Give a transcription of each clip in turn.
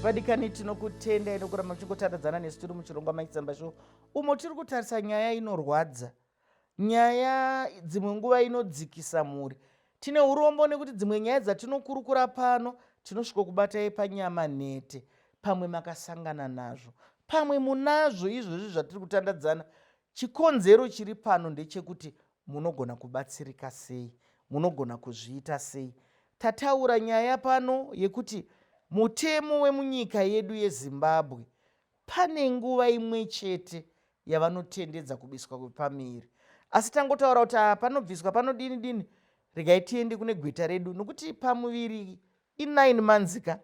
Vadikani, tinokutendai nokuramba muchingotandadzana nesu tiri muchirongwa Maitsamba Show, umo tiri kutarisa nyaya inorwadza, nyaya dzimwe nguva inodzikisa mhuri. Tine urombo nekuti dzimwe nyaya dzatinokurukura pano tinosvika kubatai panyama nhete. Pamwe makasangana nazvo, pamwe munazvo izvozvi zvatiri kutandadzana. Chikonzero chiri pano ndechekuti munogona kubatsirika sei, munogona kuzviita sei. Tataura nyaya pano yekuti mutemo wemunyika yedu yeZimbabwe, pane nguva imwe chete yavanotendedza kubiswa kwepamiri, asi tangotaura kuti ah, panobviswa panodini dini. Regai tiende kune gweta redu, nokuti pamuviri i9 months ka.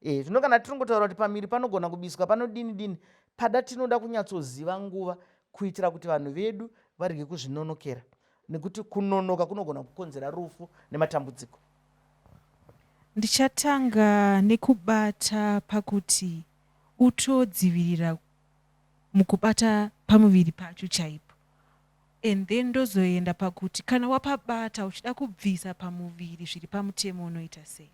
Zvino kana tiringotaura kuti pamiri panogona kubiswa panodini dini, pada tinoda kunyatsoziva nguva kuitira kuti vanhu vedu varege kuzvinonokera, nekuti kunonoka kunogona kukonzera rufu nematambudziko. Ndichatanga nekubata pakuti utodzivirira mukubata pamuviri pacho chaipo, and then ndozoenda pakuti kana wapabata uchida kubvisa pamuviri zviri pamutemo unoita sei.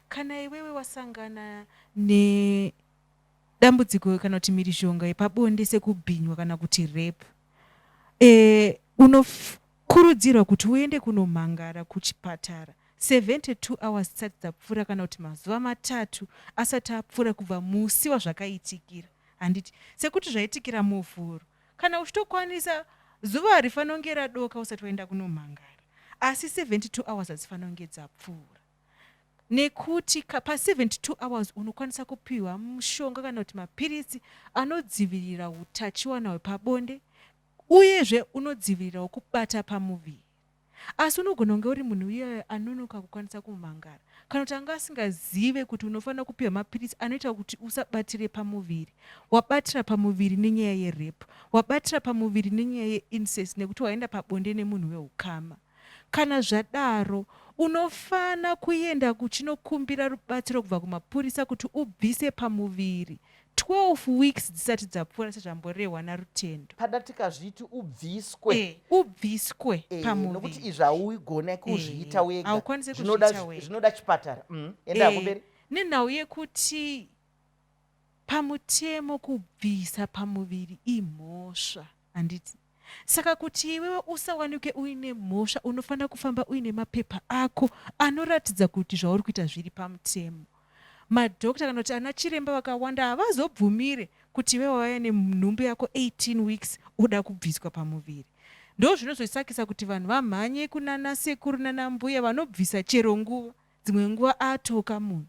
Kana iwewe wasangana nedambudziko kana kuti mhirizhonga yepabonde sekubhinywa kana kuti rape, unokurudzirwa kuti uende kunomhangara kuchipatara 72 hours dzisati dzapfuura, kana kuti mazuva 3 asati apfuura kubva musi wazvakaitikira, handiti? Sekuti zvaitikira Muvhuro, kana uchitokwanisa, zuva harifanira kunge radoka usati waenda kunomhangara, asi 72 hours hadzifanira kunge dzapfuura, nekuti pa72 hours unokwanisa kupiwa mushonga kana kuti mapiritsi anodzivirira utachiwana hwepabonde, uyezve unodzivirirawo kubata pamuviri. Asi unogona kunge uri munhu iyayo anonoka kukwanisa kumhangara, kana kuti anga asingazive kuti unofanira kupiwa mapiritsi anoita kuti usabatire pamuviri. Wabatira pamuviri nenyaya yerape, wabatira pamuviri nenyaya yeincest, nekuti waenda pabonde nemunhu weukama. Kana zvadaro, unofana kuenda kuchinokumbira rubatsiro kubva kumapurisa kuti ubvise pamuviri 12 weeks dzisati dzapfuura, sezvamborehwa naRutendo. Pada tikazviti ubviswe. Ubviswe pamuviri, nokuti izvi hauigone kuzviita wega. Haukwanisi kuzviita wega. Zvinoda chipatara. Enda kumberi. Nenhau yekuti pamutemo kubvisa pamuviri imhosva, handiti? Saka kuti iwewe usawanike uine mhosva, unofanira kufamba uine mapepa ako anoratidza kuti zvauri kuita zviri pamutemo. Madhokta kana kuti ana chiremba vakawanda havazobvumire kuti iwewe wauya nenhumbu yako 18 weeks uda kubviswa pamuviri. Ndo zvinozosakisa kuti vanhu vamhanye kunana sekuru nana mbuya vanobvisa chero nguva, dzimwe nguva atoka munhu.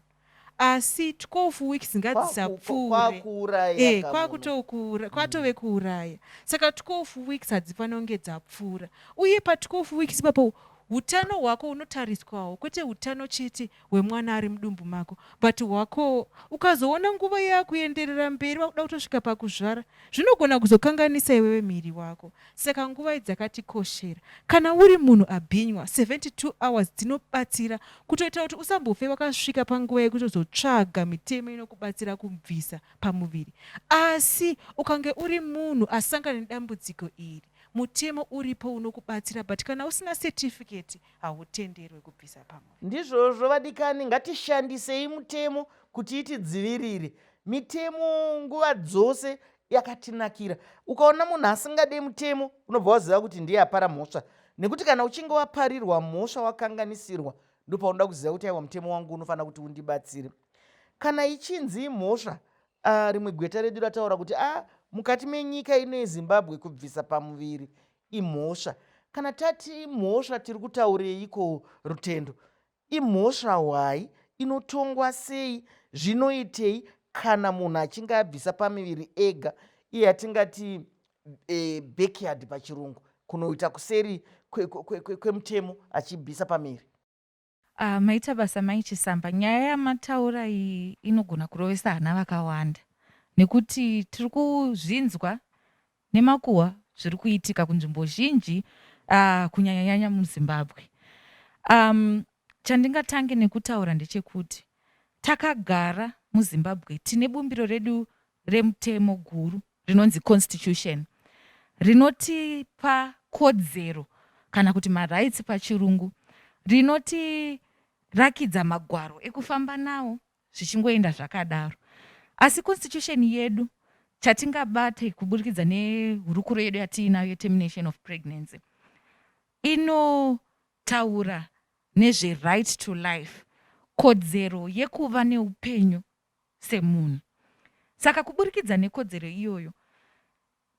Asi 12 weeks ngadzisapfuure. Kwakuuraya. Kwakutokura, kwatove kuuraya. Saka 12 weeks hadzifanira kunge dzapfuura, uye pa12 weeks ipapo utano hwako unotariswawo, kwete utano chete hwemwana ari mudumbu mako, but hwakowo. Ukazoona nguva yakuenderera mberi, wakuda kutosvika pakuzvara, zvinogona kuzokanganisa iwewe miri wako. Saka nguva idzi dzakatikoshera. Kana uri munhu abhinywa, 72 hours dzinobatsira kutoita kuti usambofe wakasvika panguva yekutozotsvaga mitemo inokubatsira kubvisa pamuviri. Asi ukange uri munhu asangana nedambudziko iri, mutemo uripo unokubatsira, but kana usina certificate hautenderwe kubvisa pamuviri. Ndizvozvo, vadikani, ngatishandisei mutemo kuti itidzivirire. Mitemo nguva dzose yakatinakira. Ukaona munhu asingade mutemo, unobva waziva kuti ndiye apara mhosva, nekuti kana uchinge waparirwa mhosva, wakanganisirwa, ndopaunoda kuziva kuti aiwa, mutemo wangu unofanira kuti undibatsire. Kana ichinzi mhosva, rimwe gweta redu rataura kuti mukati menyika ino yeZimbabwe kubvisa pamuviri imhosva. Kana tati imhosva, tiri kutaureiko, Rutendo? Imhosva hwai? Inotongwa sei? Zvinoitei kana munhu achinge abvisa pamiviri ega, iye yatingati backyard pachirungu, kunoita kuseri kwemutemo achibvisa pamiri? Maita basa, Mai Chisamba. Nyaya yamataura iyi inogona kurovesa hana vakawanda, nekuti tiri kuzvinzwa nemakuhwa zviri kuitika kunzvimbo zhinji, kunyanyanyanya muZimbabwe. Chandingatange nekutaura ndechekuti takagara muZimbabwe tine bumbiro redu remutemo guru rinonzi Constitution, rinotipa kodzero kana kuti marights pachirungu, rinotirakidza magwaro ekufamba nawo. Zvichingoenda zvakadaro. Asi constitution yedu, chatingabate kuburikidza nehurukuro yedu yatiinayo yetermination of pregnancy, inotaura nezveright to life, kodzero yekuva neupenyu semunhu. Saka kuburikidza nekodzero iyoyo,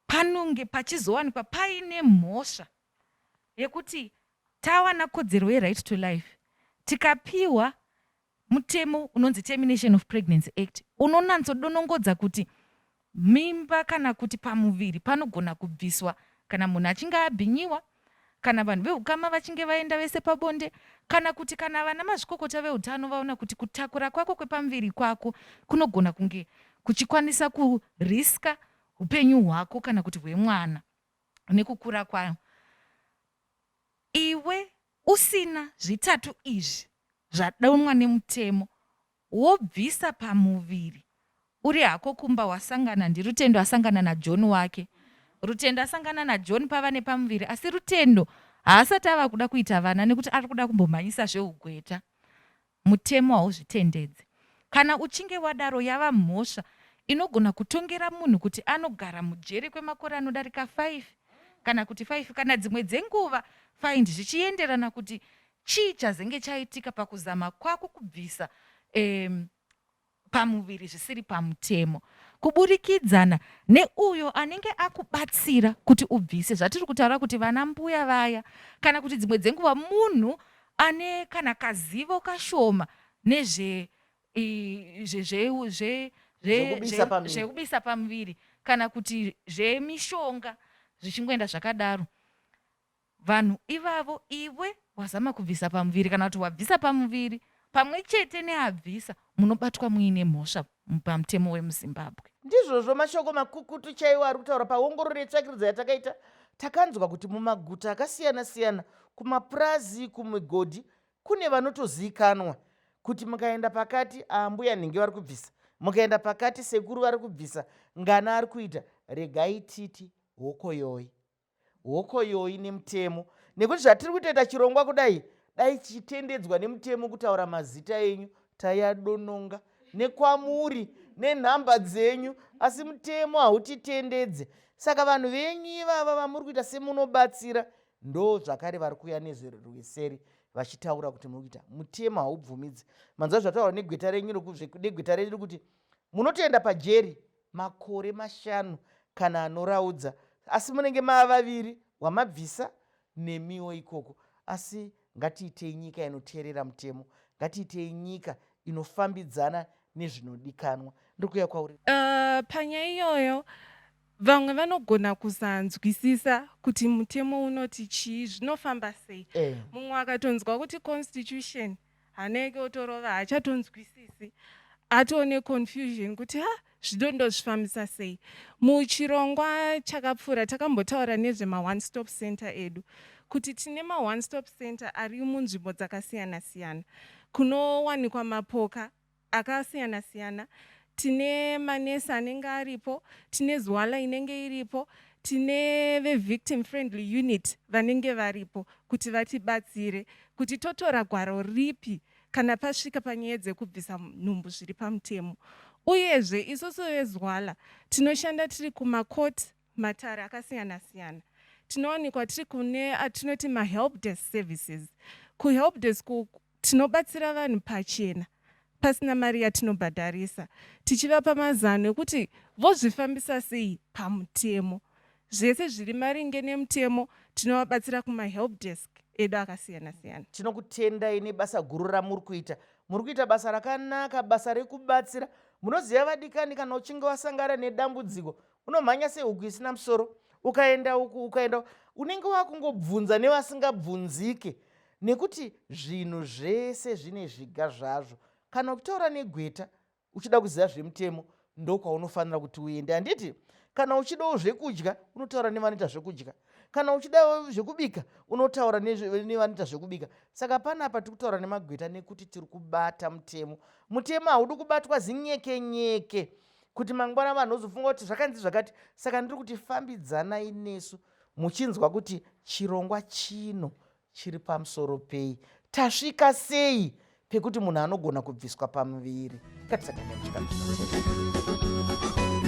panonge pachizowanikwa paine mhosva yekuti tawana kodzero yeright to life, tikapiwa mutemo unonzi Termination of Pregnancy Act unonantsodonongodza kuti mimba kana kuti pamuviri panogona kubviswa kana munhu achinge abhinyiwa, kana vanhu veukama vachinge vaenda vese pabonde, kana kuti kana vana mazvikokota veutano vaona kuti kutakura kwako kwepamuviri kwako kunogona kunge kuchikwanisa kuriska upenyu hwako kana kuti hwemwana nekukura kwayo. Iwe usina zvitatu izvi zvadomwa nemutemo wobvisa pamuviri uri hako kumba wasangana ndiRutendo asangana naJohn wake. Rutendo asangana naJohn pava nepamuviri asi Rutendo haasati ava kuda kuita vana nekuti ari kuda kumbomhanyisa zveugweta. Mutemo hauzvitendedze. Kana uchinge wadaro yava mhosva inogona kutongera munhu kuti anogara mujeri kwemakore anodarika 5 kana kuti 5 kana dzimwe dzenguva faindi zvichienderana kuti chii chazenge chaitika pakuzama kwako kubvisa um, pamuviri zvisiri pamutemo kuburikidzana neuyo anenge akubatsira kuti ubvise. Zvatiri kutaura kuti vana mbuya vaya kana kuti dzimwe dzenguva munhu ane kana kazivo kashoma nezve zvekubisa pamuviri kana kuti zvemishonga, zvichingoenda zvakadaro. Vanhu ivavo, iwe wazama kubvisa pamuviri kana kuti wabvisa pamuviri pamwe chete neabvisa, munobatwa muine mhosva pamutemo wemuZimbabwe. Ndizvozvo, mashoko makukutu chaiwo ari kutaura. Paongororo yetsvakiridzo yatakaita, takanzwa kuti mumaguta akasiyana-siyana, kumapurazi, kumigodhi, kune vanotoziikanwa kuti mukaenda pakati ambuya nhingi vari kubvisa, mukaenda pakati sekuru vari kubvisa, ngana ari kuita. Regai titi hokoyoi, hokoyoi nemutemo, nekuti zvatiri kutoita chirongwa kudai, dai chichitendedzwa nemutemo kutaura mazita enyu, tayadononga nekwamuri nenhamba dzenyu, asi mutemo hautitendedze. Saka vanhu venyu ivava vamuri kuita semunobatsira ndo zvakare vari kuuya nezverweseri vachitaura kuti muri kuita, mutemo haubvumidzi. Manzwa zvataurwa negweta renyu, negweta renyu rekuti munotoenda pajeri makore 5 kana anoraudza, asi munenge mava vaviri wamabvisa nemiwo ikoko. Asi ngatiitei nyika inoteerera mutemo, ngatiitei nyika inofambidzana nezvinodikanwa. Ndiri kuuya kwauri. Panyaya iyoyo, vamwe vanogona kusanzwisisa kuti mutemo unoti chii, zvinofamba sei. Mumwe akatonzwa kuti constitution, hana yake otorova, haachatonzwisisi, atoone confusion kuti ha, zvidondozvifambisa sei. Muchirongwa chakapfuura takambotaura nezvema-one stop center edu, kuti tine ma-one stop center ari munzvimbo dzakasiyana siyana kunowanikwa mapoka akasiyana siyana. Tine manesi anenge aripo, tine ZWALA inenge iripo, tine vevictim friendly unit vanenge varipo kuti vatibatsire kuti totora gwaro ripi kana pasvika panyaya dzekubvisa nhumbu zviri pamutemo. Uyezve isusu veZWALA tinoshanda tiri kumakoti, matare akasiyana siyana. Tinowanikwa tiri kune atinoti mahelp desk services. Kuhelp desk tinobatsira vanhu pachena pasina mari yatinobhadharisa, tichivapa mazano ekuti vozvifambisa sei pamutemo. Zvese zviri maringe nemutemo tinovabatsira kumahelp desk edu akasiyana siyana. Tinokutendai nebasa guru ramuri kuita. Muri kuita basa rakanaka, basa rekubatsira. Munoziva vadikani, kana uchinge wasangana nedambudziko unomhanya sehuku isina musoro, ukaenda uku, ukaenda, unenge wakungobvunza nevasingabvunzike, nekuti zvinhu zvese zvine zviga zvazvo. Kana uchitaura negweta uchida kuziva zvemutemo, ndokwaunofanira kuti uende, handiti? Kana uchidawo zvekudya unotaura nevanoita zvekudya, kana uchida zvekubika unotaura nevanoita zvekubika. Saka panapa tiri kutaura nemagweta nekuti tiri kubata mutemo. Mutemo haudi kubatwa zinyekenyeke kuti mangwana vanhu vozofunga kuti zvakanzi zvakati. Saka ndiri kuti fambidzanai nesu muchinzwa kuti chirongwa chino chiri pamusoro pei, tasvika sei. Pekuti munhu anogona kubviswa pamuviri. Ngatisangane muchikamu chinotevera.